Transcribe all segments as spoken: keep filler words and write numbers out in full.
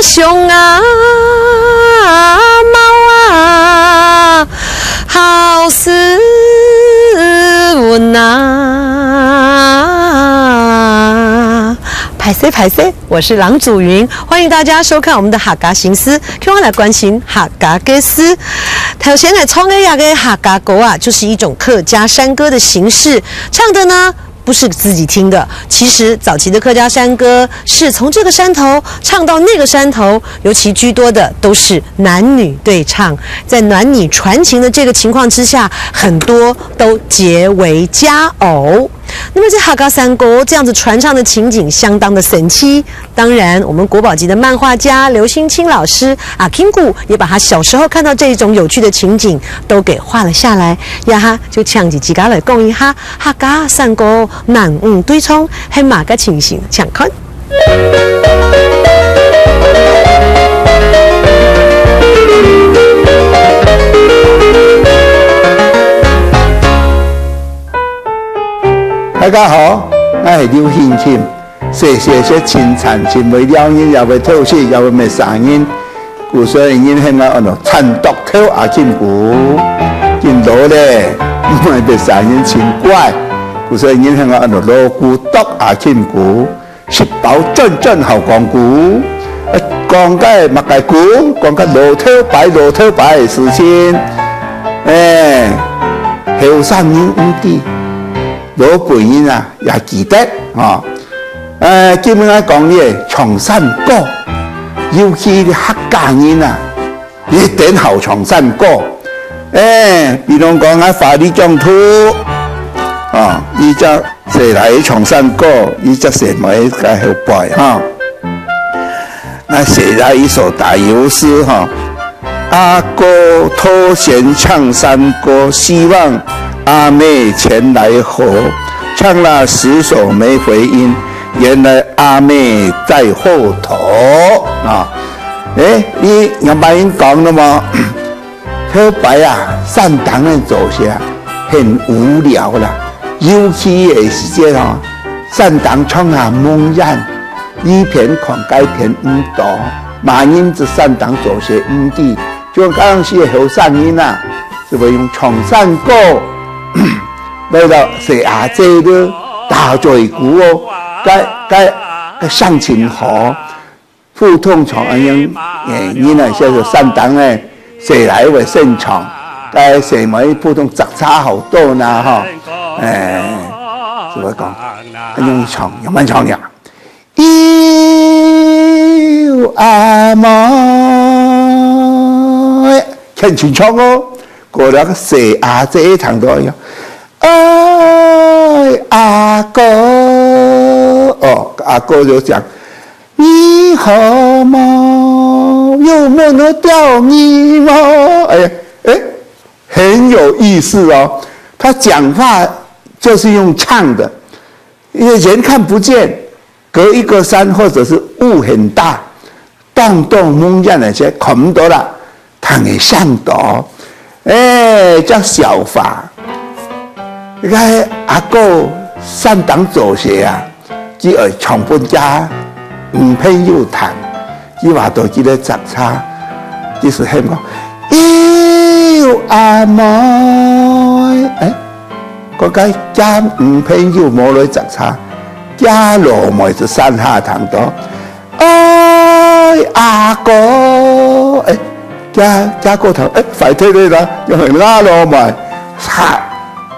像啊，貓啊，好斯文啊。歹勢歹勢，我是郎祖筠，歡迎大家收看我們的客家新詩，今日來關心客家个事。頭先來唱个這個客家歌啊，就是一種客家山歌的形式，唱的呢，不是自己聽的。其實早期的客家山歌是從這個山頭唱到那個山頭，尤其居多的都是男女對唱。在男女傳情的這個情況之下，很多都結為佳偶。那麼在客家山歌這樣子傳唱的情景相當的神奇。當然，我們國寶級的漫畫家劉興欽老師阿金姑也把他小時候看到這一種有趣的情景都給畫了下來。呀哈，就請自家來講一下 客家山歌男女對唱係麼个情形，請看。大家好，𠊎係劉興欽。細細時親像親會撩人，也會偷食，也會搣生人。 故所以人喊𠊎安到慘剁頭阿金姑，緊老咧，毋會搣生人真乖。故所以人喊𠊎安到老古剁阿金姑，食飽轉轉好講古。呃，講个麼个古？講个老頭擺、老頭擺个事情。欸，後生人毋知，老輩人啊也記得啊。 呃，今晡日講个唱山歌，尤其客家人啊，一定好唱山歌。欸，比如講啊，花里掌肚，啊，佢隻細倈唱山歌，佢隻細妹在後背哈。啊，細倈佢手打油詩哈， 阿哥頭前唱山歌，希望阿妹前來和，唱了十首沒回音，原來阿妹在後頭啊。欸，你仰般講个嘛？頭擺啊，山頂个做事啊，很無聊啦。尤其个時節吼，山頂唱啊夢魘，一片看，該片毋到，麼人在山頂做事毋知， 就講當時个後生人啊，就會用唱山歌，為了細阿姊个打嘴鼓哦，該，該，該心情好。普通唱恁樣，欸，人啊，像係山頂个，細倈會先唱，該細妹普通摘茶好多啦，吼，欸，就會講，恁樣唱，仰般唱呀？ 喲，阿妹，輕輕唱哦，過了个細阿姊聽到呀，哎，阿哥，哦，阿哥就講，你好嗎？有沒有釣魚嗎？哎呀，哎，很有意思哦。他講話就是用唱的，因為人看不見， 隔一個山或者是霧很大，當當濛煙个時看毋到啦，聽个聲到。欸，這笑話，該阿哥山頂做事啊，佢愛唱分厥女朋友聽，佢話到佢个摘茶，佢就喊講：「哎喲，阿妹！」欸， 該厥女朋友無來摘茶，厥老妹在山下聽到：「哎，阿哥！」欸，厥，厥哥聽，欸，壞忒了啦，仰係吾老妹。哈，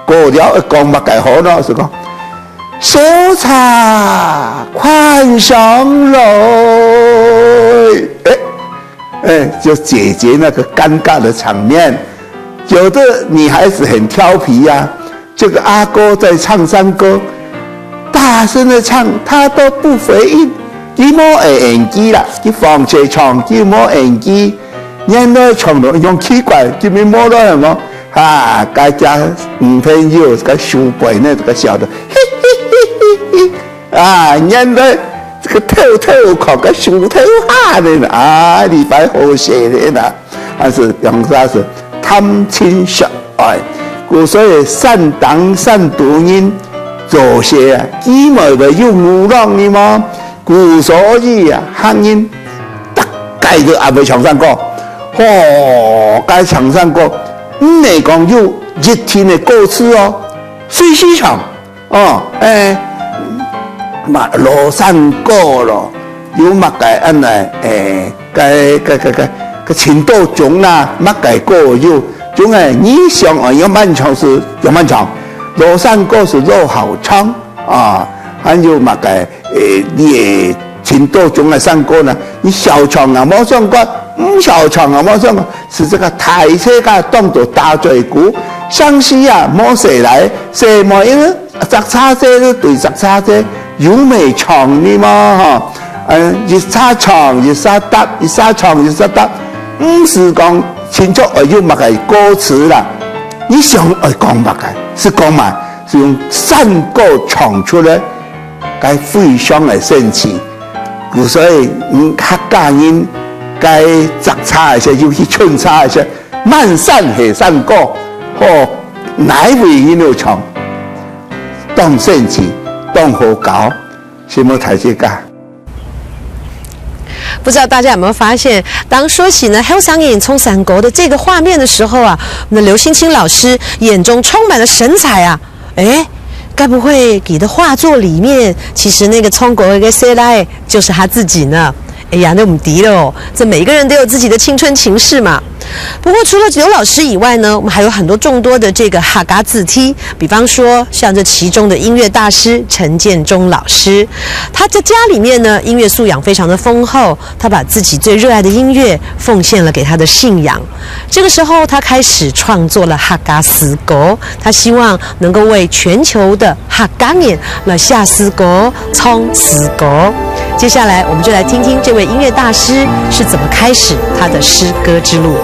過了愛講麼个好呢？就講：「小茶款上來。」欸， 欸，就解決那個尷尬的場面。有的女孩子很調皮呀，這個阿哥在唱山歌，大聲地唱，她都不回應，佢無應佢啦，佢放聲唱，佢無應佢。原來唱到恁樣奇怪，佢乜無來哦。哈，該厥女朋友，該手背呢，該笑到，嘿嘿嘿嘿嘿。 啊，原來這個偷偷看个手頭下呢，啊，你擺好勢呢啦。但是用啥是談情說愛，故所以山頂山肚人做事啊，佢乜會有牛郎呢嘛。故所以啊，客人逐改到阿妹唱山歌。吼，該唱山歌，毋係講有一定个歌詞哦，隨時唱。 哦，欸，嘛，咾山歌咯，有麼个恁呢？欸，該，該，該，該，該情多種啦，麼个歌有，種欸，你想愛仰般唱就仰般唱，咾山歌就咾好唱啊，還有麼个，欸，你个情多種个山歌呢，你小唱啊無相干，毋小唱啊無相干， 係這个大細个當作打嘴鼓，相信啊，無細來，細妹仔，隻車仔對隻車仔，有尾唱呢嘛，吼。嗯，一儕唱一儕答，一儕唱一儕答，毋係講清楚愛有麼个歌詞啦。你想愛講麼个，係講嘛，係用山歌唱出來，該非常个神奇。故所以，嗯，客家人該摘茶个時，尤其春茶个時， 滿山係山歌，吼，哪位人都唱，當神奇，當好搞，承蒙大自家。不知道大家有沒有發現，當說起呢後生人唱山歌的這個畫面的時候啊，我們的劉興欽老師眼中充滿了神采啊！誒，該不會你的畫作裡面，其實那個唱歌个細倈就是他自己呢？ 哎呀，該毋知囉，這每一個人都有自己的青春情事嘛。不過除了劉老師以外呢，我們還有很多眾多的這個客家子弟，比方說像這其中的音樂大師陳建中老師，他在家裡面呢，音樂素養非常的豐厚，他把自己最熱愛的音樂奉獻了給他的信仰。這個時候，他開始創作了客家詩歌，他希望能夠為全球的客家人來寫詩歌、唱詩歌。接下來，我們就來聽聽這位音樂大師是怎麼開始他的詩歌之路。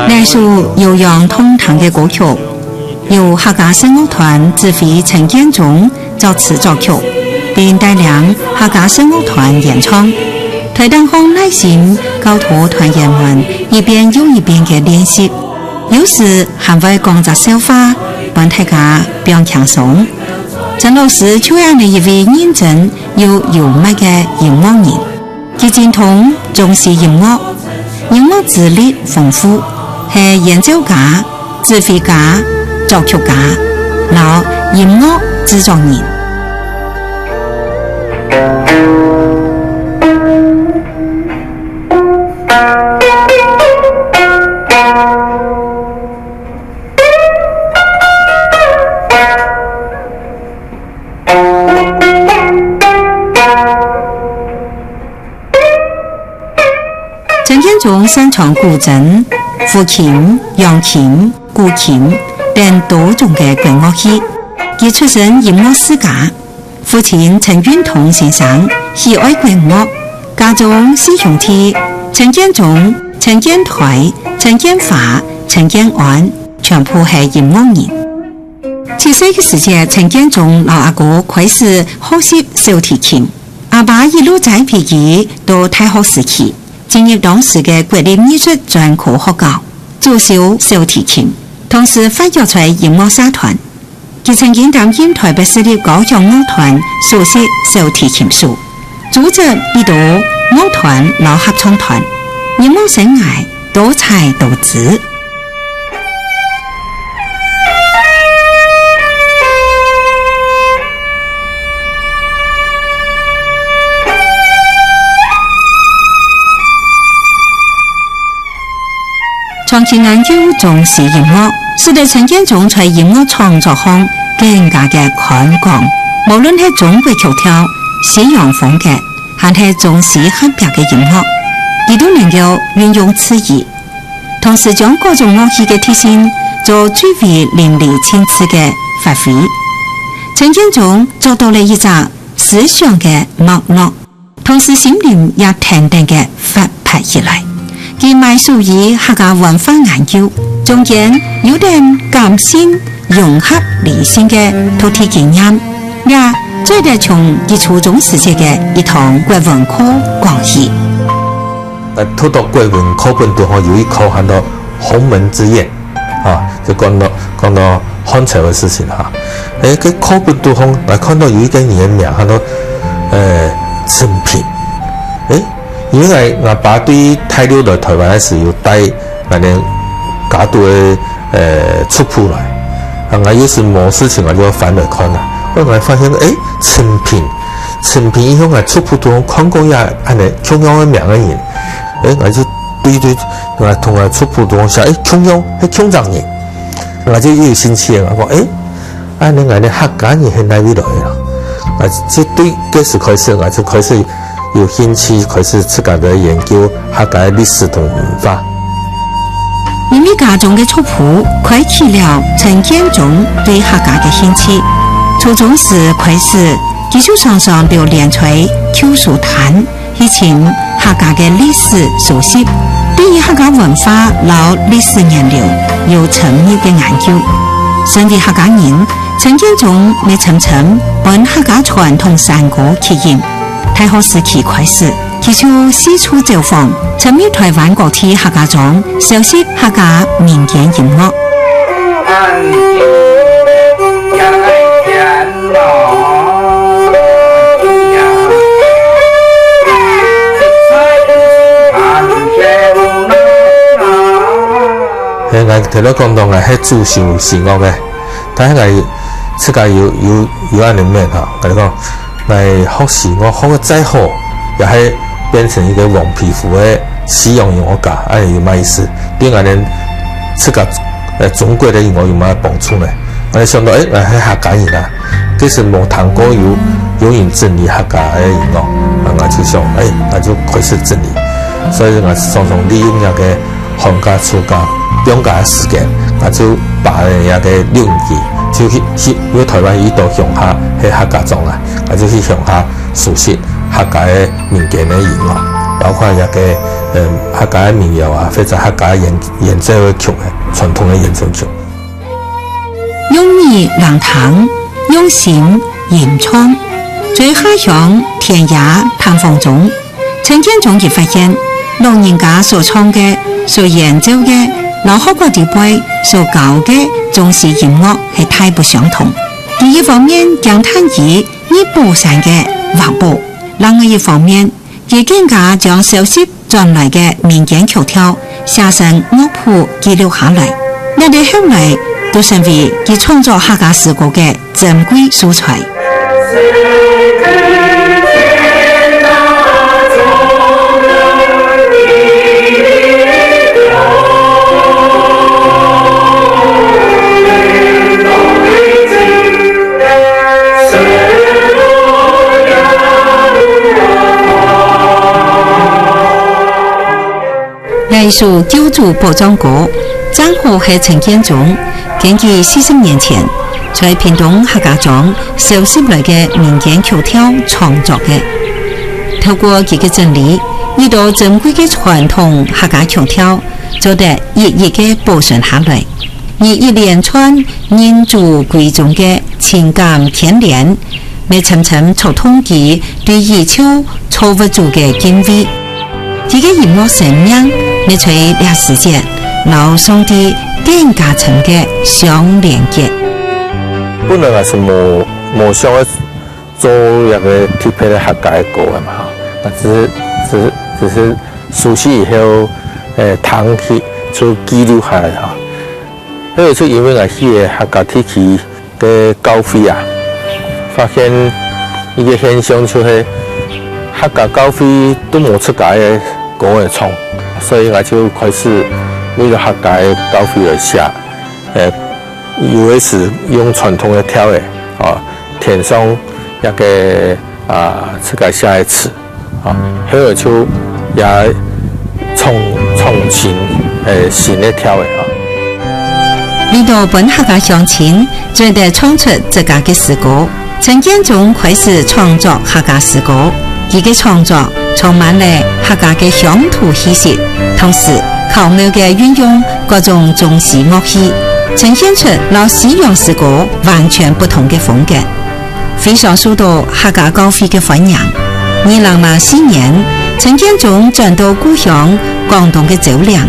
這首悠揚動聽个歌曲， 由客家聲樂團指揮陳建中作詞作曲，並帶領客家聲樂團演唱。台頂項耐心教導團員們一遍又一遍个練習，有時還會講隻笑話，分大家放輕鬆。陳老師就係恁呢一位認真又幽默个音樂人。 佢精通中西音樂，音樂資歷豐富，係演奏家、指揮家、作曲家，摎音樂製作人。 陳建中擅長古箏、胡琴、揚琴、古琴等多種个管樂器。佢出身音樂世家，父親陳運通先生喜愛管樂，家中四兄弟，陳建中、陳建台、陳建華、陳建安，全部係音樂人。七歲个時節，陳建中摎阿哥開始學習小提琴。 阿爸一路栽培佢到大學時期，進入當時个國立藝術專科學校，主修小提琴，同時活躍在音樂社團。佢曾經擔任台北市立交響樂團首席小提琴手，組織幾多樂團摎合唱團，音樂生涯多彩多姿。 長期研究中西音樂，使得陳建中在音樂創作上更加个寬廣。無論係中國曲調、西洋風格，還係中西合璧个音樂，佢都能夠運用自如。 同時將各種樂器个特性做最為淋漓盡致个發揮。陳建中做到了一隻思想个脈絡，同時心靈也恬恬个活起來。佢邁出以客家文化研究，中間有點感性、融合理性个獨特經驗，也做得從佢初中時節个一堂國文課講起。 來讀到國文課本肚吼，有一課喊做鴻門之宴，啊，就講到講到漢朝个事情哈。誒，該課本肚吼，𠊎看到有一個人个名喊做，呃，陳平。誒，因為𠊎𠊎爸對大陸來臺灣个時有帶𠊎等家族个，呃，族譜來，啊，𠊎有時無事情𠊎就翻來看啊，𠊎𠊎發現，誒，陳平 陳平以後𠊎族譜肚看過也恁呢共樣个名个人，誒，𠊎就對對，𠊎同𠊎族譜肚寫，誒，共樣，係共樣人，𠊎就有興趣，𠊎講，誒，恁呢𠊎等客家人係哪位來个啦？𠊎就對該時開始，𠊎就開始有興趣，開始自家來研究客家个歷史同文化。 因為家中个族譜開啟了陳建中對客家个興趣。初中時開始，佢就常常流連在舊書攤，去尋客家个歷史書籍，對於客家文化摎歷史源流有深入个研究。身為客家人，陳建中乜深深分客家傳統山歌吸引。大學時期開始， 佢就四處走訪，深入臺灣各地客家庄，收集客家民間音樂。係，𠊎頭先講到𠊎係主修聲樂个，但係𠊎自家有有有恁呢面吼，𠊎講 𠊎學聲樂學个再好，也係變成一個黃皮膚个西洋音樂家，恁樣有麼个意思？對𠊎等自家，呃，中國个音樂有麼个幫助呢？𠊎就想到，誒，𠊎係客家人啊，其實無聽過有有人整理客家个音樂，啊，𠊎就想，誒，𠊎就開始整理。所以𠊎常常利用這個 寒假、暑假、放假个時間，𠊎就揹等這個錄音機，就去去，因為臺灣有兜鄉下係客家庄啊，𠊎就去鄉下收集客家个民間个音樂，包括這個，嗯，客家个民謠啊，或者客家演演奏个曲个傳統个演奏曲。用耳聆聽，用心吟唱，在下鄉田野探訪中， 陳建中佢發現，老人家所唱个、所演奏个，摎學校裡背所教个中西音樂係大不相同。佢一方面驚歎佢入寶山个畫寶，另外一方面，佢更加將收集轉來个民間曲調寫成樂譜記錄下來。這兜後來都成為佢創作客家詩歌个 珍貴素材。這首《舊祖寶藏歌》，正好係陳建中根據四十年前在屏東客家庄收集來个民間曲調創作个。透過佢个整理，已多珍貴个傳統客家曲調做得一一个保存下來。 而一連串認祖歸宗个情感牽連，乜深深觸動佢對宇宙造物主个敬畏。佢个音樂生命，乜在這時節，摎上帝更加深个相連結。本來𠊎係無無想愛 做一個特別个客家个歌个嘛，吼，啊，只是只是只是收集以後，誒，聽起就記錄下來吼。後來就因為𠊎去个客家地區个教會啊，發現一個現象就係客家教會都無自家个歌仔唱，所以𠊎就開始為了客家个教會來寫，誒， 有个係用傳統个調仔，哦，添上一個啊自家寫个詞，哦，後來就也創創新誒新个調仔，哦。為著分客家鄉親做得唱出自家个詩歌，陳建中開始創作客家詩歌，佢个創作充滿了客家个鄉土氣息，同時巧妙个運用各種中西樂器，呈現出摎西洋詩歌完全不同个風格，非常受到客家教會个歡迎。二零零四年，陳建中轉到故鄉廣東个蕉嶺，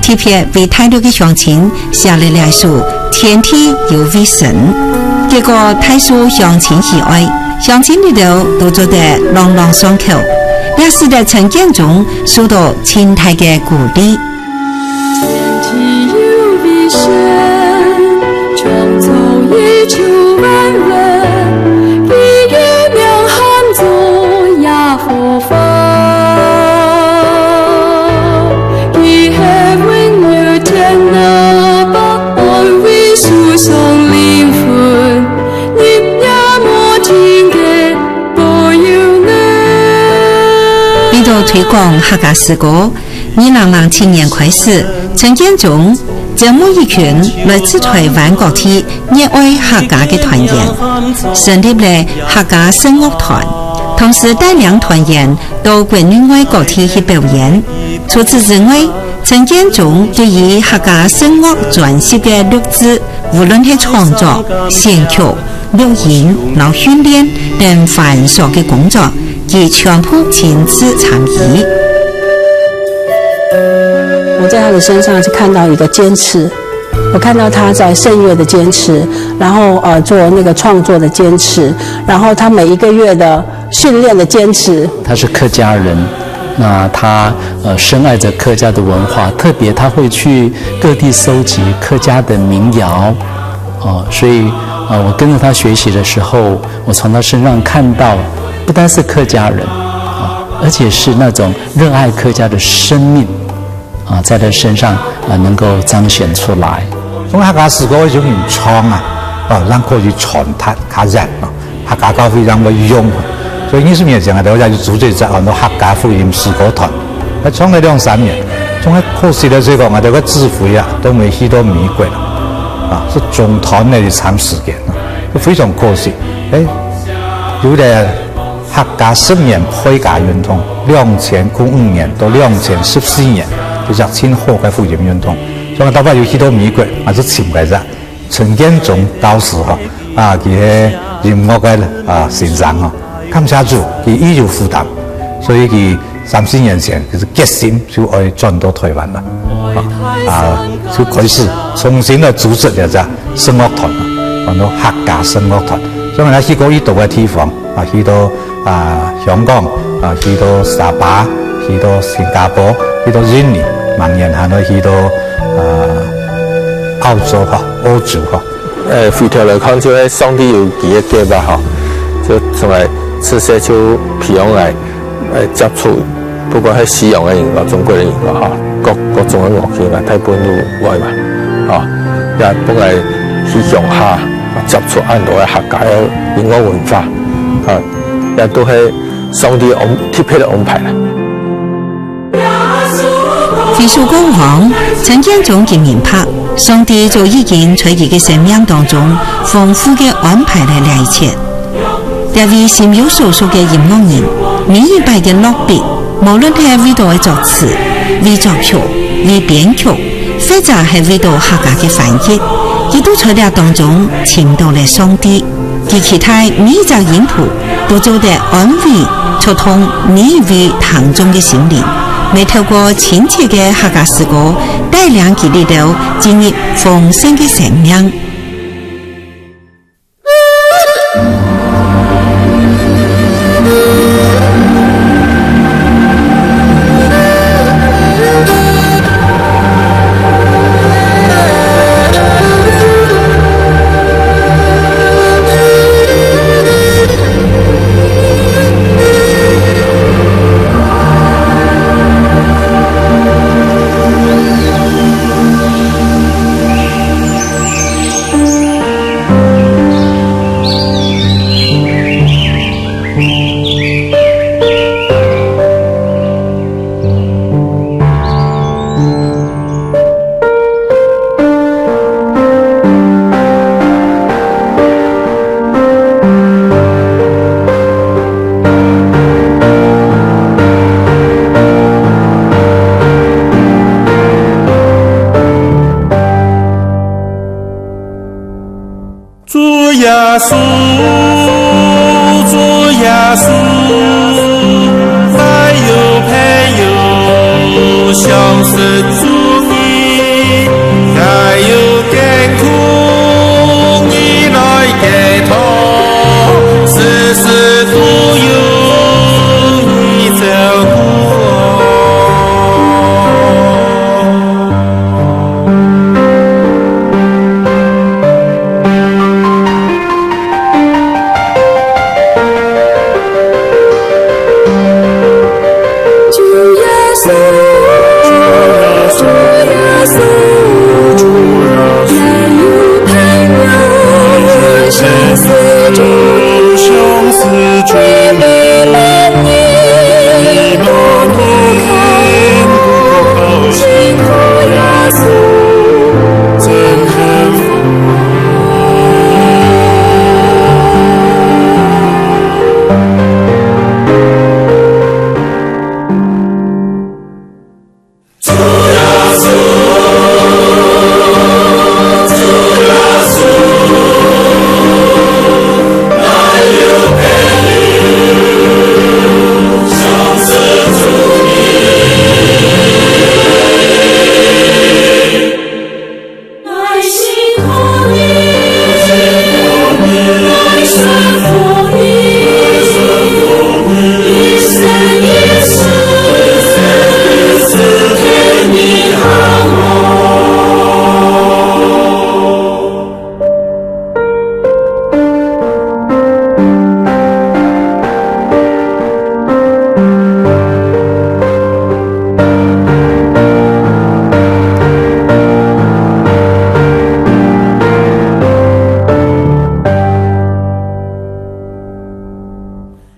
特別為大陸个鄉親寫了這首《天地有為神》。結果大受鄉親喜愛，鄉親裡肚都做得朗朗上口，也使得陳建中受到盡大个鼓勵。天地有為神，創造宇宙萬物，佢个名喊做耶和華。 佢係溫柔天阿爸，安慰受傷靈魂，日夜無停个保佑𠊎。為了推廣客家詩歌，二零零七年開始，陳建中招募一群來自臺灣各地 熱愛客家个團員，成立了客家聖樂團，同時帶領團員到國內外各地去表演。除此之外，陳建中對於客家聖樂專輯个錄製，無論係創作、選曲、錄音、摎訓練等繁瑣个工作，佢全部親自參與。我在他的身上是看到一個堅持， 我看到他在聖樂的堅持，然後，呃，做那個創作的堅持，然後他每一個月的訓練的堅持。他是客家人，那他，呃，深愛著客家的文化，特別他會去各地搜集客家的民謠，哦，所以，呃，我跟著他學習的時候，我從他身上看到，不單是客家人，啊，而且是那種熱愛客家的生命， 啊，在他身上，啊，能夠彰顯出來。用客家詩歌一種吟唱啊，哦，正可以傳達較遠哦，客家教會正會用。所以二十年前，𠊎兜就組織一隻安到客家福音詩歌團，啊，唱了兩三年，總係可惜个係講，𠊎兜个指揮啊，都無去到美國啊，啊，係中斷了一長時間啊，就非常可惜。誒，有了 客家十年配家運動，兩千空五年到兩千十四年，就係盡好个福音運動。所以𠊎頭擺有去到美國，𠊎就尋佢隻陳建中教授吼，啊，佢係音樂个，啊，先生吼。感謝主，佢義有負擔，所以佢三四年前，佢就決心就愛轉到臺灣啦。啊，啊，就開始重新來組織這隻聖樂團啊，安到客家聖樂團。所以𠊎去過已多个地方， 啊，去到，啊，香港，啊，去到沙巴，去到新加坡，去到印尼，明年還會去到，啊，澳洲哈，澳洲哈。呃，回頭來看，就係上帝有佢个計劃哈，就從來出世就培養來，呃，接觸，不管係西洋个音樂、中國个音樂哈，各，各種个樂器嘛，大部分都會嘛，啊，也本來去鄉下接觸恁多个客家个音樂文化，啊， 也都係上帝安，特別个安排啦。回首過往，陳建中佢明白，上帝早已經在佢个生命當中豐富个安排了這一切。這位心有所屬个音樂人，每一擺个落筆，無論係為到愛作詞、為作曲、為編曲，或者係為到客家个翻譯，佢都在這當中尋到了上帝。 佢期待每一隻音符都做得安慰、觸動每一位聽眾个心靈，也透過親切个客家詩歌，帶領佢兜進入豐盛个生命。耶稣，主耶稣，哪有朋友像是主你？哪有艰苦你来解脱？时时都有你照顾我。 主耶稣，主耶稣，哪有朋友像是主，像是主你？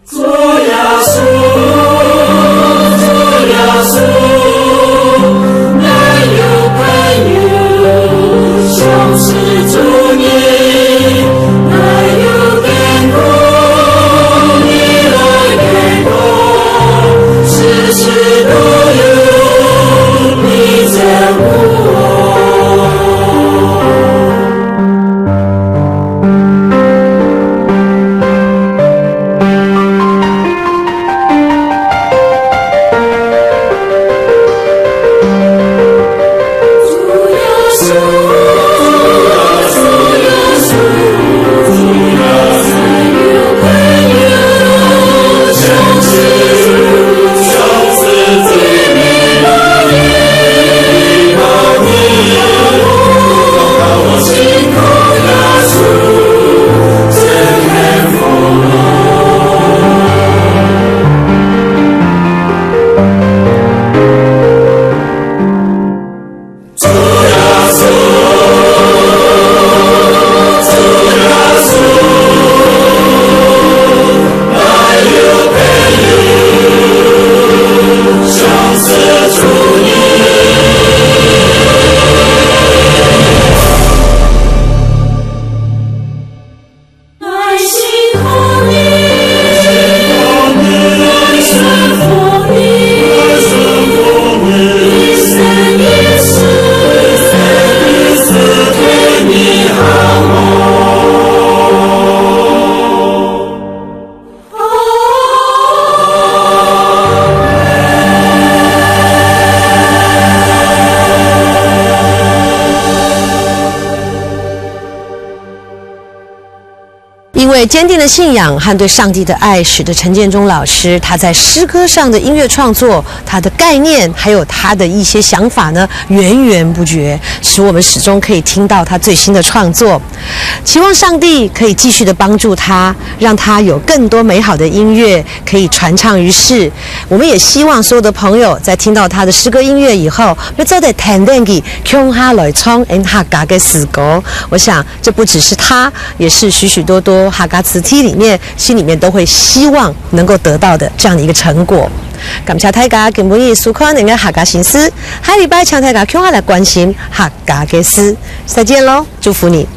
主耶稣，主耶稣，哪有朋友像是主你？哪有艰苦你来解脱？时时都有你照顾我。 因为坚定的信仰和对上帝的爱，使得陈建中老师他在诗歌上的音乐创作，他的概念，还有他的一些想法呢，源源不绝，使我们始终可以听到他最新的创作。期望上帝可以继续的帮助他，让他有更多美好的音乐可以传唱于世。我们也希望所有的朋友在听到他的诗歌音乐以后，要做得跈等佢，共下来唱恩客家个诗歌。我想，这不只是他，也是许许多多客家子弟里面心里面都会希望能够得到的这样的一个成果。感谢大家今晡日收看恩个客家新诗，下禮拜请大家共下来關心客家个事。再见咯，祝福你。